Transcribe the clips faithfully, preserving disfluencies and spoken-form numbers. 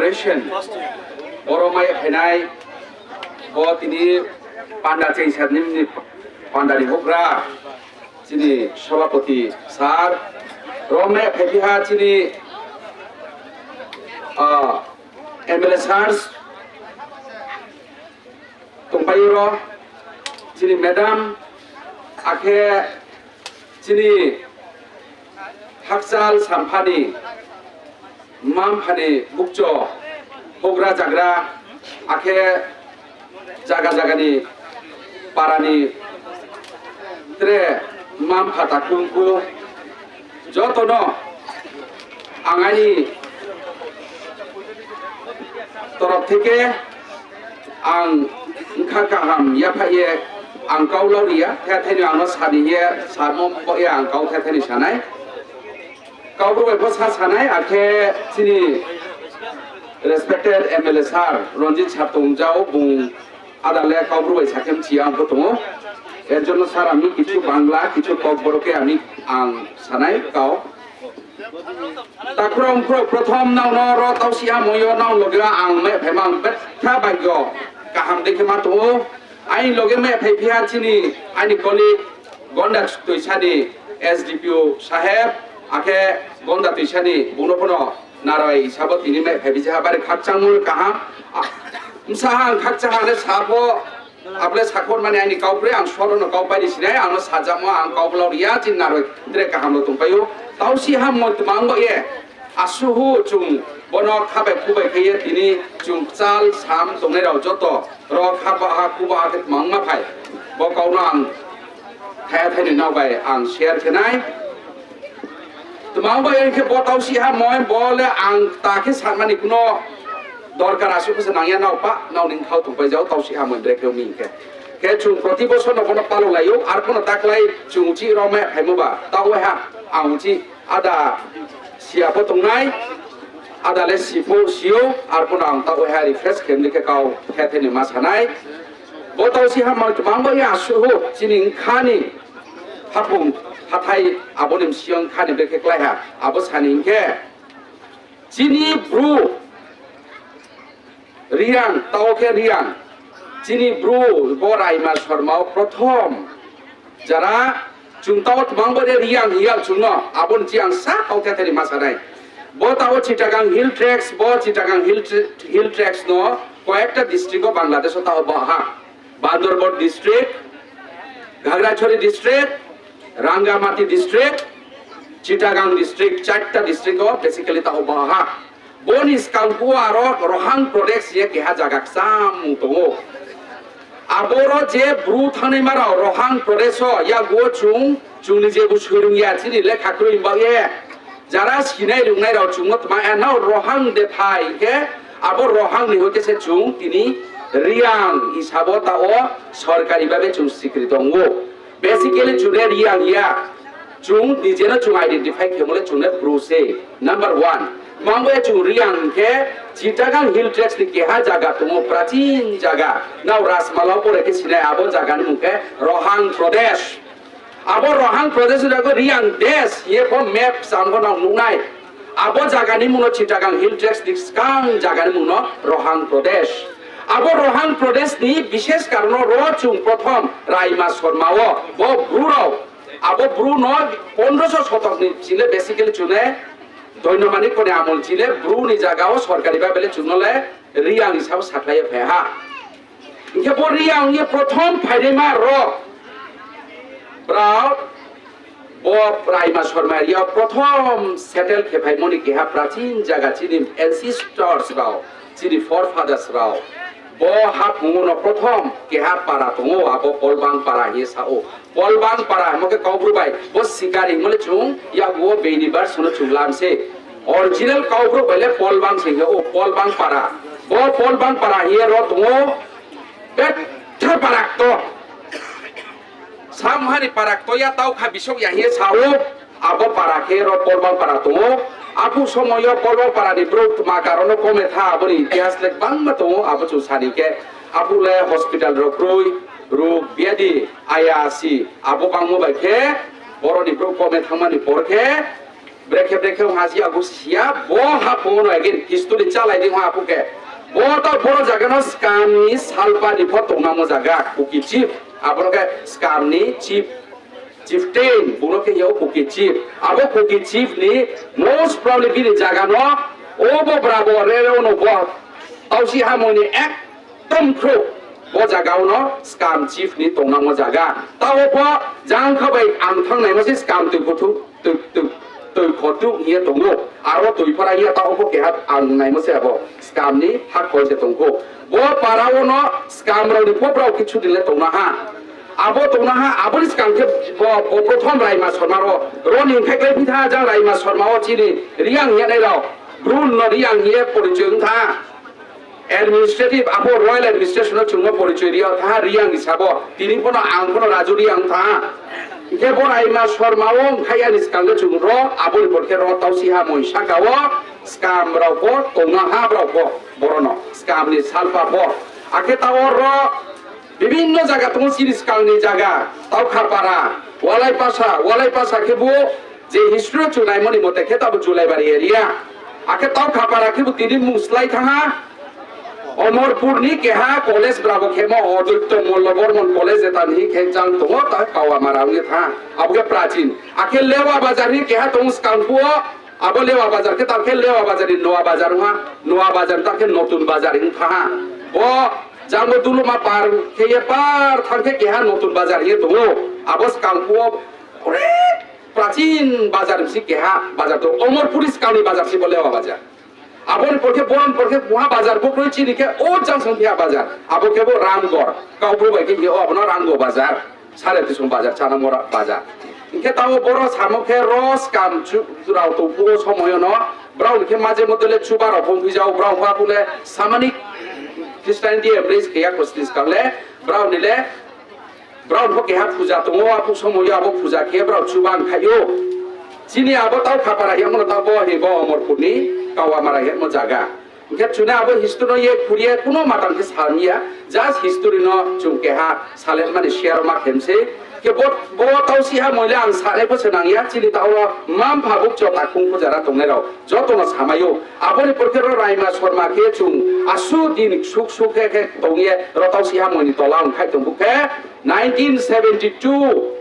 Ration, boro mai phainai, bo tini panda chengsa ni panda ni houhgra, chini sabhapati sir, ro mai phaiphi ha chini, ah, M L A sir, tongpai ro, chini madam, akhe chini hakchal samphani, mma-mpha ni bukcho, houhgra zagra, akhe zaga zaga ni para ni tre mma-mpha takhu mkhu, joto no ang aini torop theke ang bkha kaham yaphaih ye ang kau lau ri ya, thethai ni ang no sani ye samo bo ye ang kau thethai ni sa nai. Kaubru bai pho sa sa nai, akhe chini respected M L A sir Ranjit sir tongjao, bung ada le Kaubru bai sa khe mchi ya ang pho tong ou. এর জন্য স্যার আমি কিছু বাংলা, কিছু ককবরকে আমি ang sa nai kau. Takhu rao mkhu rao, prothom nrao no ro tausi ha moing yo nrao loge ang mai phaima ang betha bhagyo kaham dei khe ma tong ou. Aini loge mai phaiphi ha chini aini colleague Gonda Tuisa ni S D P O saheb, akhe Gonda Tuisa ni bung no pho no naroi hisab wo tini mai phaiphi ha, bari khakchangmo kaham. Bsa ha ang khakchang ha le sa pho, abo le sakhor mani aini kau kroi, ang soro no kau pai ri si nai, ang no sajamo ang kau blau ri ya, chini naroi tre kaham rao tongpai ou. Tausi ha moing tma ong ba ye, asuhu chung bono kha bai khu bai khe ye tini chung kchal sam tongnai rao joto ro kha ba ha khu ba ha khe tma ong ma phai. Bo kau no ang thaya thai ni nrao bai ang share khe nai. Tma ong ba ye khe bo tausi ha moing bo le ang ta khe sanmani kuno dorkar asuh khe se nang ya, nrao pa nrao ni bkha wo tongpai jao tausi ha moing brekhe ong mi hing khe. Khe chung proti bosor no bono palolai ou, arphuh no taklai chung uchih ro mai phaimo ba, taoh wai ha ang uchih ada siya pho tongnai, ada le si pho si ou, arphuh no ang taoh wai ha refresh khe mdi khe kau thethai ni ma sa nai. Bo tausi ha moing tma ong ba ye asuhu chini bkha ni haphung hathai abo ni bsing yo bkha ni brekhe klái ha, abo sani hing khe chini Bru Reang, taoh khe Reang. Chini Bru bo Raima Sorma wo prothom jara chung taoh tma ong bo de Reang hing ya chung no, abo ni chi ang sa kau thethai ni ma sa nai. Bo taoh wo Chittagong Hill Tracts, bo Chittagong Hill Tr-, Hill Tracts no koyekta district wo Bangladesh wo taoh ba ha. Bandarban district, Ghagrachari district, Rangamati district, Chittagong district, charta district wo basically taoh ba ha. Bo ni skang phuh wo aro Rohang Prodesh hing ye keha zaga kcham tong ou. Abo ro je Bru thanngnaima rao Rohang Prodesh wo yakgu wo chung, chung ni je bo soirung ya chini lekha kroi himba ye. Jara sinai rungnai rao chung no tma ya nrao Rohang de phai hing khe, abo Rohang ni hoite se chung tini Reang hisab wo taoh wo sorkari babe chung sikri tong ou. Basically chung le Reang ya, chung nije no chung identify khemo le chung le Bru se, number one. Tma ong bo ye chung Reang hing khe, Chittagong Hill Tracts ni keha zaga tong ou, prachin zaga. Nrao Rajmala wo pore khe sinai, abo zaga ni mung khe Rohang Prodesh. Abo Rohang Prodesh ni jaga Reang Desh hing ye pho map sam pho nrao nuh nai. Abo zaga ni mung no Chittagong Hill Tracts ni skang zaga ni mung no Rohang Prodesh. Abo Rohang Prodesh ni bishesh karon no ro chung prothom Raima Sorma wo bo Bru rao, abo Bru no pondroso sotok ni ching le basically chung le Doinomanikko ni amol ching le Bru ni zaga wo sorkari babe le chung no le Reang hisab wo sakhlai ye phai ha. Hing khe bo Reang ye prothom phainaima ro, brao, bo Raima Sorma area wo prothom settle khe phaimo ni keha prachin zaga chini ancestors rao, chini forefathers rao. Bo haphung wo no prothom keha para tong ou, abo Polbang para hing ye sa ou. Polbang para hingmo khe Kaubru bai, bo sikari hingmo le chung yakgu wo beini version no chung lam se. Original Kaubru bai le Polbang se hing ye ou, Polbang para. Bo Polbang para hing ye ro tong ou, betha para kto. Samha ni para kto ya, taoh kha bisok ya hing ye sa ou, abo para khe ro Polbang para tong ou. Aphuh somoy yo Polbang para ni brouh tma karon no kome tha, abo ni itihas le gbangma tong ou, abo chung sani khe. Aphuh le hospital rao kroi, rug biadi, aya si, abo bangmo bai khe, boro ni brouh kome thanngma ni por khe, Brekhe brekhe ong ha si agu si ya, bo haphung no again history chalai di ong ha aphuh khe. Bo taoh boro zaga no Skam ni salpa ni pho tongnamo zaga, Kuki chief. Abo no khe Skam ni chief, chieftain, bung no khe yao Kuki chief. Abo Kuki chief ni most probably bini zaga no, o bo brabo rere no bo Tausih Hamoi ni ekdom khrouh. Bo zaga no Skam chief ni tongnamo zaga. Taoh pho jang kha bai ang thanng naimo se Skam tui kuthu, tui, tui, tui khotu hing ye tong ou. Aro tui phara hing ye taoh pho keha ang naimo se abo Skam ni hakhoi se tong kho. Bo para wo no Skam rao ni pho brao kichu din le tongna ha. Abo tongna ha, abo ni skang khe bo, bo prothom Raima Sorma ro, ro ni hing khe klái phi tha, jang Raima Sorma wo chini Reang hing ye nai rao, Bru no Reang hing ye porichoi ong tha. Administrative, abo royal administration no chung no porichoi ri ya tha, Reang hisab wo. Tini pho no ang pho no Raju Reang tha. Hing khe bo Raima Sorma wo ongkhai ya ni skang le chung ro, abo ni por khe ro Tausih Hamoi saka wo, Skam rao pho, tongna ha brao pho, boro no, Skam ni salpa pho. Akhe taoh ro, bibinno zaga tong ou, chini skang ni zaga, Taokhapara, Walaipasa, Walaipasa khebu je history chung naimo ni mote khe taoh bo Julaibari area. Akhe Taokhapara khebu tini mung slái thanng ha, Omorpur ni keha college brabo khemo, Odoityo Mollo Bormon College eta ni khe jang tong ou, ta Kawamara ong ye thanng ha. Abo khe prachin. Akhe Lewa Bazar hing keha tong ou skang phuh wo, abo Lewa Bazar khe ta khe Lewa Bazar ni Noa Bazar ong ha, Noa Bazar ta khe Notun Bazar hing thanng ha. Bo jang bo Duluma par khe ye par thanng khe keha Notun Bazar hing ye tong ou. Abo skang phuh wo, ore, prachin bazar bsi keha bazar tong ou, Omorpur ni skang ni bazar se bo Lewa Bazar. Abo ni por khe, boro ni por khe, mungha bazar bo kroi chini khe, o jang song khe bazar. Abo khe bo Ramgor. Kaubru bai khe hing ye, o abo no Ramgor bazar. Sare Tisung bazar, Chanamora bazar. Hing khe taoh boro samo khe ro skam chu-, rao tong phuh wo somoi yo no, brao ni khe maje mote le chuba rao phung phi jao, brao pha phu le samani Christianity embrace khe ya khosni skang le, brao ni le, brao pho keha phuja tong ou, aphuh somoi yo abo phuja khe brao chuba ongkhai ou. Chini abo Taokhapara hingmo no taoh bo hing bo Omorpur ni Kawamara hingmo zaga. Hing khe chung ni abo history no ye khuri ye kuno matang khe sa mi ya, just history no chung keha saletmani share ma khe mi sei. Khe bo, bo Tausih Hamoi le ang sanai pho se nang ya, chini taoh wo mma-mpha bukcho takhung phuja ra tongnai rao joto no samai ou. Abo ni por khe ro Raima Sorma khe chung asuh din suk suk khe khe tong ye ro Tausih Hamoi ni tola ongkhai tong phuh khe nineteen seventy two,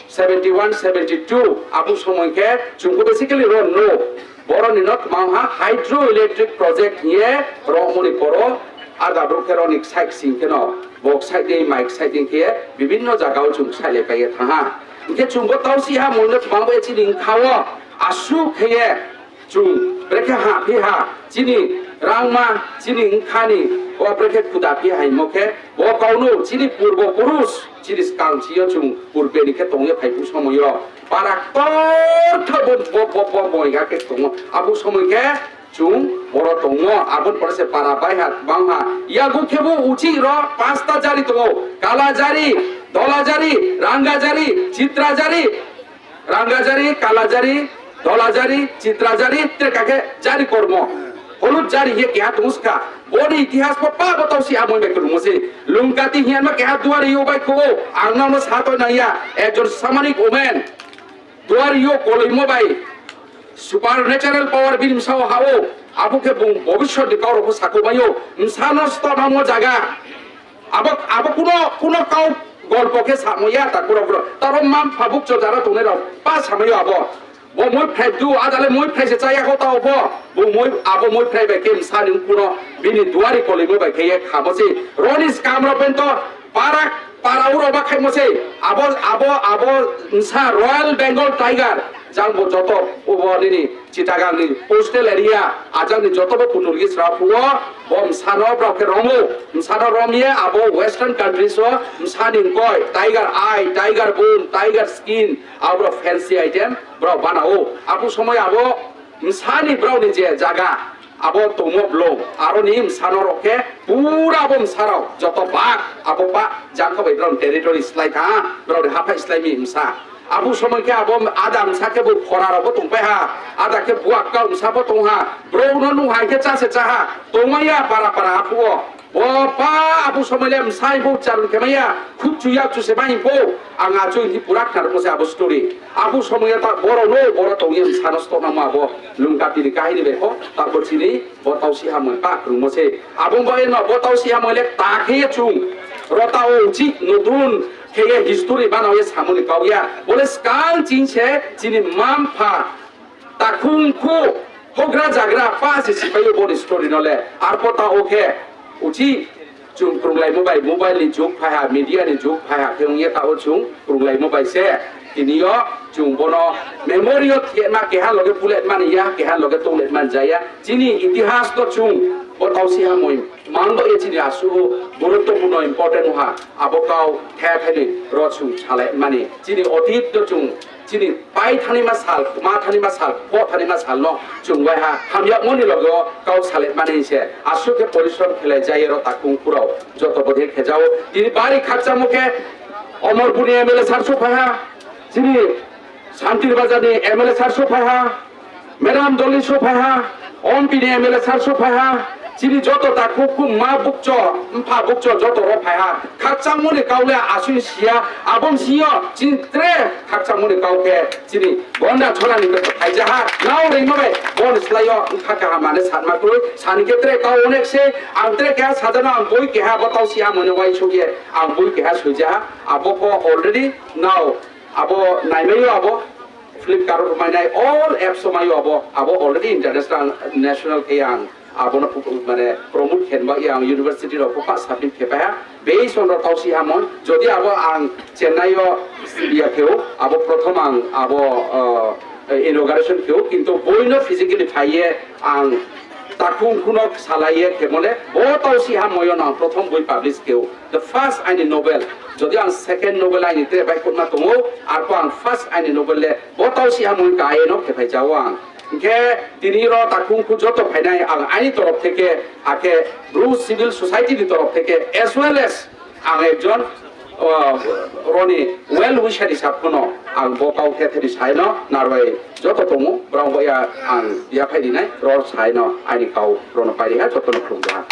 seventy one, seventy two, aphuh somoi khe chung pho basically ro no, boro ni no tma ha hydroelectric project hing ye ro mo ni poro, ada brouh khe ro ni side sing khe no, bo side dei, mai side dei khe bibinno zaga wo chung saihlai pai ye thanng ha. Hing khe chung bo Tausih Hamoi no tma bo ye chini bkha wo asuh khe ye chung brekhe ha phi ha, chini rangma, chini bkha ni, o brekhe khuda phi haimo khe, bo kau no chini purbo purus, chini skang si yo chung purbe ni khe tong ye phai phuh somoi yo, para ktor khe bo, bo, bo, bo, bo, ya khe tong ou. Aphuh somoi khe chung boro tong ou, abo ni pore se para baiha, bangha, yagu khe bo uchih ro pasta jari tong ou, Kalajari, Dholajari, Rangajari, Chitrajari, Rangajari, Kalajari, Dholajari, Chitrajari, tre ka khe jari kormo. Holud jari hing ye keha tong ska. Bo ni itihas pho pa bo Tausih Hamoi bai krungmo se. Lungkati hing ye ma keha duari yo bai kho ou. Ang nang no sa toi nang ya. Ekjon shamanic woman. Duari yo koloimo bai supernatural power bini bsa wo ha ou. Abo khe bung bobishyot ni kau rao pho sakhouh mai ou. Bsa no stoh nangmo zaga. Abo, abo kuno, kuno kau golpo khe samo ya, ta kuro kuro. Taro mma-mpha bukcho jara tongnai rao pa samai yo abo. Bo moi phrai du, ada le moi phrai se chá ya kho taoh pho. Bo moi, abo moi phrai bai khe bsa ni kuno bini duari koloimo bai khe ye khamo se. Ro ni skam rao bento para, para uro ma khaimo se. Abo, abo, abo bsa Royal Bengal Tiger. Jang bo joto, obo nini Chittagong ni coastal area, ajang ni joto bo kuturgi sra phuh wo, bo bsa no brao khe rom ou, bsa no rom ye abo western countries wo bsa ni mkoi, tiger eye, tiger bone, tiger skin, abo brao fancy item brao bana ou. Aphuh somoi abo bsa ni brao ni je zaga, abo tongmo blong, aro ni bsa no rao khe pura abo bsa rao joto bak, abo pa jangkha bai brao territory slái tha, brao ni haphaih slái mi bsa. Aphuh somoi khe abo ada bsa khe bo khora rao bo tongpai ha, ada khe buak kau bsa bo tong ha, brouh no nuh hai khe chá se chá ha, tongmai ya para para aphuh wo. Bo pa, abo somoi le bsai bo charun khe mai ya, khukchu yakchu se mai hing pho. Ang achouh hing pura khnarmo se abo story. Abo somoi ya ta boro no, boro tong ye bsa no stohnangmo abo Lungkati ni kahini bai pho, ta bo chini bo Tausih Hamoi pa krungmo se. Abo ba ye no bo Tausih Hamoi le ta khe ye chung rota o uchih notun khe ye history banao ye samo ni kau ya. Bo le skang ching se chini mma-mpha, takhungkhu, houhgra jagra pa se sipai ou bo ni story no le. Arpho ta o khe uchih chung krunglaimo bai, mobile ni jug phai ha, media ni jug phai ha khe ong ye ta o chung krunglaimo bai se. Tini yo chung bo no memory yo thehma keha loge puletmani ya, keha loge tongletmani ja ya. Chini itihas no chung bo Tausih Hamoi mang bo ye chini asuh o গুরুত্বপূর্ণ important ong ha. Abo kau the thani ro chung salaimani. Chini otit no chung, chini pai thanima sal, kma thanima sal, pho thanima sal no chung waiha hamyagmo ni loge o kau salaimani se. Asuh khe porishrom khelai ja ye ro takhungkhu rao joto bodei khe ja ou. Tini bari khakchangmo khe Omorpur ni M L A sir souhphai ha, chini Santir Bazar ni M L A sir souhphai ha, Madam Dolly souhphai ha, Ompi ni M L A sir souhphai ha, chini joto takhungkhu mma bukcho, mpha bukcho joto ro phai ha. Khakchangmo ni kau le asuh si ya, abo bsing yo chini tre khakchangmo ni kau khe chini Gonda Chora ni khe phai ja ha. Nrao reingmo bai bo ni slái yo bkha kaham mane satma kroi, sani khe tre kau onek se, ang tre keha sajano ang boi keha bo Tausih Hamoi no uaingsouh ye ang boi keha soi ja ha. Abo pho already nrao abo naimai ou, abo Flipkart wo mainai, all apps wo mai ou abo, abo already international, national khe ang abo no mane promote khe ba ye ang university rao pho pa submit khe pai ha. Based on ro Tausih Hamoi, jodi abo ang Chennai yo ya khe ou, abo prothom ang abo inauguration khe ou, kintu boi no physically phai ye ang takhungkhu no salai ye khemo le bo Tausih Hamoi yo no ang prothom boi publish khe ou, the first aini novel. Jodi ang second novel aini tre baihkhouhma tong ou, arpho ang first aini novel le bo Tausih Hamoi ka ye no khe phai ja ou ang. Hing khe tini ro takhungkhu joto phainai ang aini তরফ থেকে, akhe Bru Civil Society ni তরফ থেকে, as well as ang একজন ro ni well wisher hisab pho no ang bo kau khe thedi sai no narbai joto tong ou, brao bo ya ang yaphaih ri nai ro sai no aini kau ro no pai ri ha, joto no khlum ja ha.